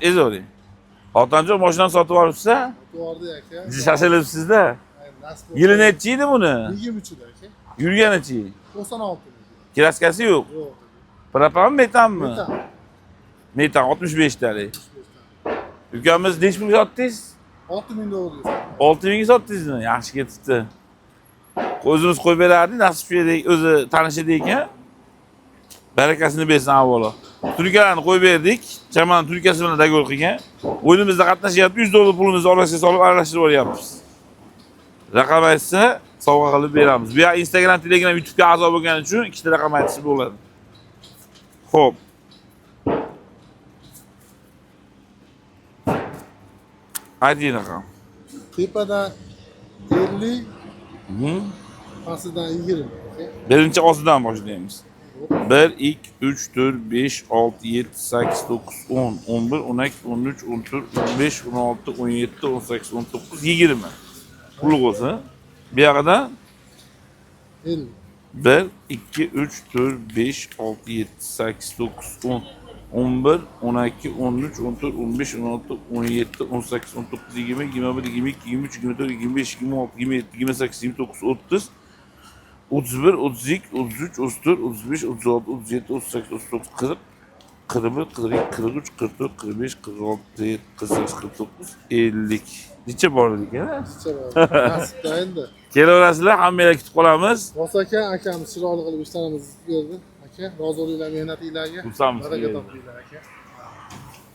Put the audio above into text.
Ezoring. Xotanjon mashinani sotib olibsiz-a? Yubordi aka. Shoshilibsiz-da. Nasib bo'lsa. Yili nechi edi buni? 23 ida aka. Yurganichi? 96. Kraskasi yo'q. Yo'q. Propanmi, metanmi? Metan. Metan 65 talik. 65 Ukamiz nechi pulga sotdingiz? 6000 dollarga sotdim. 6000 ga sotdingizmi? Yaxshi ketibdi. O'zimiz qo'yib berardik, nasib shu yerda o'zi tanishidi ekan. Barakasini bersin avvalo. Turkalarni qo'yib berdik. Chaman turkasi bilan dogovor qilgan. O'yinimizda qatnashyapti, 100 dollar pulimizni orasiga solib aralashtirib olyapmiz. Raqam aytsa, sovg'a qilib beramiz. Bu yoq Instagram, Telegram, YouTube'ga a'zo bo'lgani uchun ikkita raqam aytsa bo'ladi. Xo'p. Ayting raqam. Tepadan 50, Mhm. pastidan 20 aka. Birinchi ostidan boshlaymiz. 1, 2, 3, 4, 5, 6, 7, 8, 9, 10, 11, 12, 13, 14, 15, 16, 17, 18, 19, 20. Pulli bo'lsin. Bu yog'idan 50. 1, 2, 3, 4, 5, 6, 7, 8, 9, 10, 11, 12, 13, 14, 15, 16, 17, 18, 19, 20, 21, 22, 23, 24, 25, 26, 27, 28, 29, 30, 31, 32, 33, 34, 35, 36, 37, 38, 39, 40, 41, 42, 43, 44, 45, 46, 48, 49, 50. Necha bor ekan? Necha bor? Nasibda endi. Kelaverasizlar, hammanglar kutib qolamiz. Rosa aka, akamiz chiroyli qilib ishlarimizni berdi. Aka, rozi bo'linglar mehnatinglarga. Xursandmiz. Baraka topinglar aka.